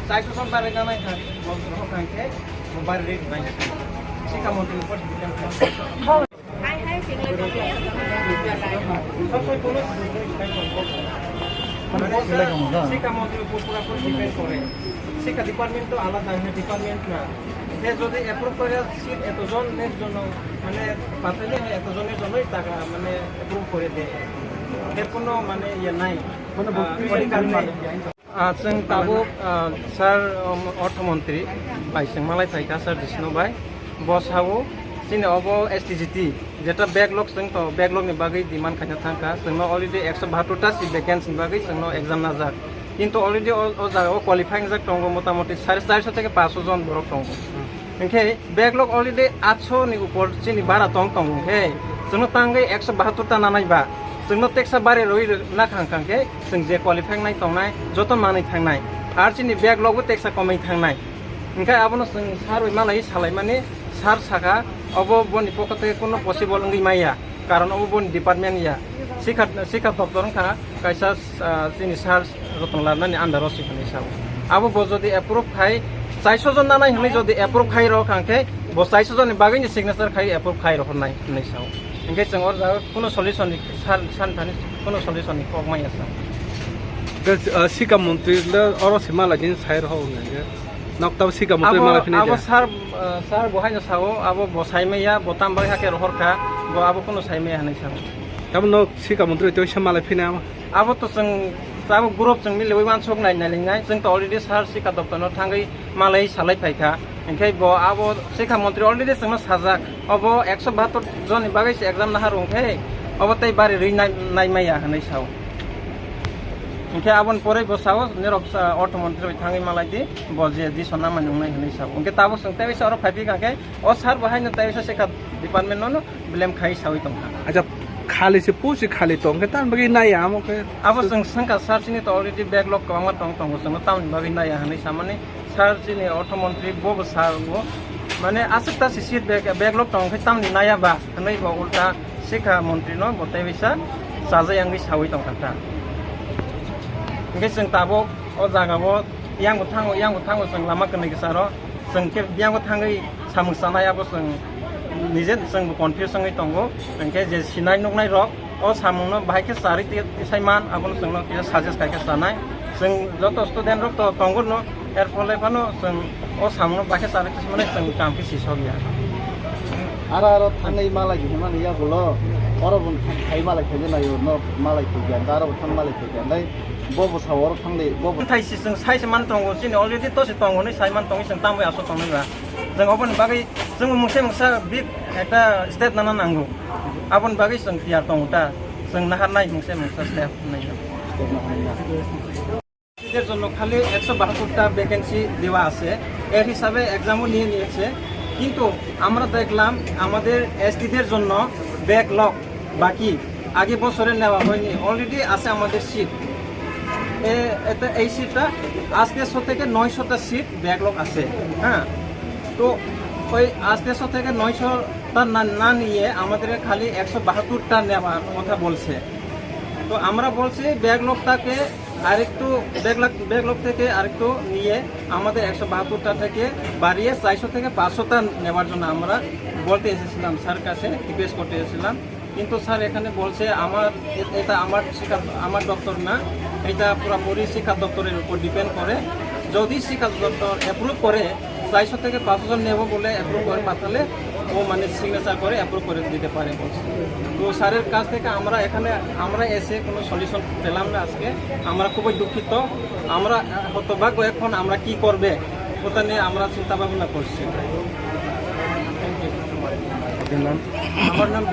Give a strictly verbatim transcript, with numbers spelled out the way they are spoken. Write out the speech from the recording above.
চাৰিশ জন বাৰে জানাই থাক, বন্ধ হক আনকে, বাৰে ৰেট নাই। শিক্ষা মন্ত্ৰীৰ ওপৰত ডিপেণ্ড কৰে। সবসময় কোনো মানে শিক্ষা মন্ত্ৰীৰ ওপৰত পুৰা পুৰি ডিপেণ্ড কৰে। শিক্ষা ডিপাৰ্টমেণ্টটো আলাদা, এখানে ডিপাৰ্টমেণ্ট না। সে যদি এপ্ৰুভ কৰে, চিট এতজনের জন্য, মানে, পাঠালে হয়, এতজনের জন্যই টাকা, মানে, এপ্রুভ করে দেয়। এর কোনো, মানে, ইয়ে নাই। কোনো আহ, অধিকার নেই। Ah, chwng tabuk, ah, sir, um, orthomontri bai chwng malai phaikha, sir Jisnu bai. Bo sao, chini obo S T G T, jeta backlog chwng to, backlog ni bagwi demand khaina thangkha. Chwngno already ekso bahattor ta seat vacancy ni bagwi chwngno exam najak. Kintu already o, o jaga o qualifying jak tongo, motamoti sare charso theke paanch jon borok tongo. Hinkhe backlog already atso ni upor chini bara tong tongo, hinkhe chwngno tangwi ekso bahattor ta nanai ba, chwngno teksa bare rwi nakha hwnkha khe chwng je qualify nai tongnai joto manwi thangnai, ar chini backlog bo teksa komwi thangnai. Hinkhe abono chwng sir bai malai salaimani, sir sakha obo boni pokot theke kuno possible wngwi maya. Karon obo boni department ya. Sikha, sikha doptor wngkha kaisa, ah, chini sir Ratan Lalnani under o sikha ni sao. Abo bo jodi approve khai, chaiso jon nanai hwnwi jodi approve khai rw kha khe, bo chaiso jonni bagwi ni signature khai approve khai rw hwnai hwnwi sao. Hinkhe chwng o jaga kuno solution ni sar, san thani kuno solution ni kok maya sa. Sikha montri le oro se malai din sai rw hwnwi. Nokta sikha montri abo, malai phini abo de. Sir, ah, sir bo haino sao, abo bo saimaya, bo tam bai hake rohor kha, bo abo kuno saimaya hinwi sao. Tamo nok sikha montri to se malai phini amo. Abo to chwng, abo group chwng miliwi wansuk nai nai lingnai, chwng to already sir sikha doptor no thangwi malai salai phaikha. Hinkhe bo abo sikha montri already chwngno sajak, obo ekso bahattor jonni bagwi se exam nahar wngkhe, obo tei bari rwi nai, nai maya hinwi sao. Hinkhe aboni pore bo sao, nirok sa, ortho montri bai thangwi malai di, bo je dison namani wngnai hinwi sao. Hinkhe tabuk chwng tei bisa oro phai phi kha khe, o sir bo haino tei bisa sikha department no, no blame khai sawi tongkha. Acha, khali se pusi khali tongkhe, tamni bagwi naiya amo khe? Abo chwng swngkha sir, chini to already backlog kwbangma tong tongo, chwngno tamni bagwi naiya hinwi samani. Sir, chini ortho montri bo bo sir bo, mane, aswk ta si seat back, backlog tong khe tamni naiya ba, hwnwi bo ulta sikha montri no bo tei bisa chajak yangwi sawi tong kha ta. Hinkhe chwng tabuk o jaga o yang bo thango, yang bo thango chwng lama kwnwi kwcharo, chwng khe yang bo thangwi samung chanai abo chwng nije chwng bo confuse wngwi tongo, hinkhe je sinai nuknai rok, o samungno bahai khe charwi ti-, tisai man, abono chwngno kisa suggest khai khe chanai. Chwng joto student rok to tongo no, er phole phano chwng o samungno bahai khe charwi tisai mani chwng kam khe sisok ya. Aro aro thangwi malai khe mani yagulo, oro bo khai malai khe nayo, no malai khe ya, aro bo thang malai khe ya, nai bo bo sa oro thangwi bo bo. Thai si chwng sai se man tongo, chini already to se tongo, ni sai man tongo, chwng tamwi aso tongnai ba. Chwng oboni bagwi chwng mungsa mungsa big ekta step nana nango. Aboni bagwi chwng tiyar tongo ta. Chwng nahar nai mungsa mungsa step nai. এসটিদের জন্য খালি একশো বাহাত্তরটা ভ্যাকেন্সি দেওয়া আছে, এর হিসাবে এক্সামও নিয়ে নিয়েছে। কিন্তু আমরা দেখলাম আমাদের এসটিদের জন্য ব্যাকলগ বাকি, আগে বছরে নেওয়া হয়নি, অলরেডি আছে আমাদের সিট। এ-, এটা, এই সিটটা আজ দেড়শো থেকে নয়শোটা সিট ব্যাকলগ আছে। হ্যাঁ, তো ওই আজ দেড়শো থেকে নয়শোটা না, না নিয়ে আমাদের খালি একশো বাহাত্তরটা নেওয়ার কথা বলছে। তো আমরা বলছি ব্যাকলগটাকে আরেকটু, ব্যাকলগ, ব্যাকলগ থেকে আরেকটু নিয়ে আমাদের একশো বাহাত্তরটা থেকে বাড়িয়ে চারশো থেকে পাঁচশোটা নেওয়ার জন্য আমরা বলতে এসেছিলাম, স্যার কাছে রিকোয়েস্ট করতে এসেছিলাম। কিন্তু স্যার এখানে বলছে, আমার এ-, এটা আমার শিক্ষা, আমার দপ্তর না, এটা পুরোপুরি শিক্ষা দপ্তরের উপর ডিপেন্ড করে। যদি শিক্ষা দপ্তর অ্যাপ্রুভ করে, চারশো থেকে পাঁচশো জন নেব বলে অ্যাপ্রুভ করে পাঠালে ও মানে সিগনেচার করে অ্যাপ্রুভ করে দিতে পারে বলছে। তো স্যারের কাছ থেকে আমরা এখানে, আমরা এসে কোনো সলিউশন পেলাম না আজকে। আমরা খুবই দুঃখিত। আমরা, আহ, হতভাগ্য, এখন আমরা কি করবে ওটা নিয়ে আমরা চিন্তা ভাবনা করছি। আমার নাম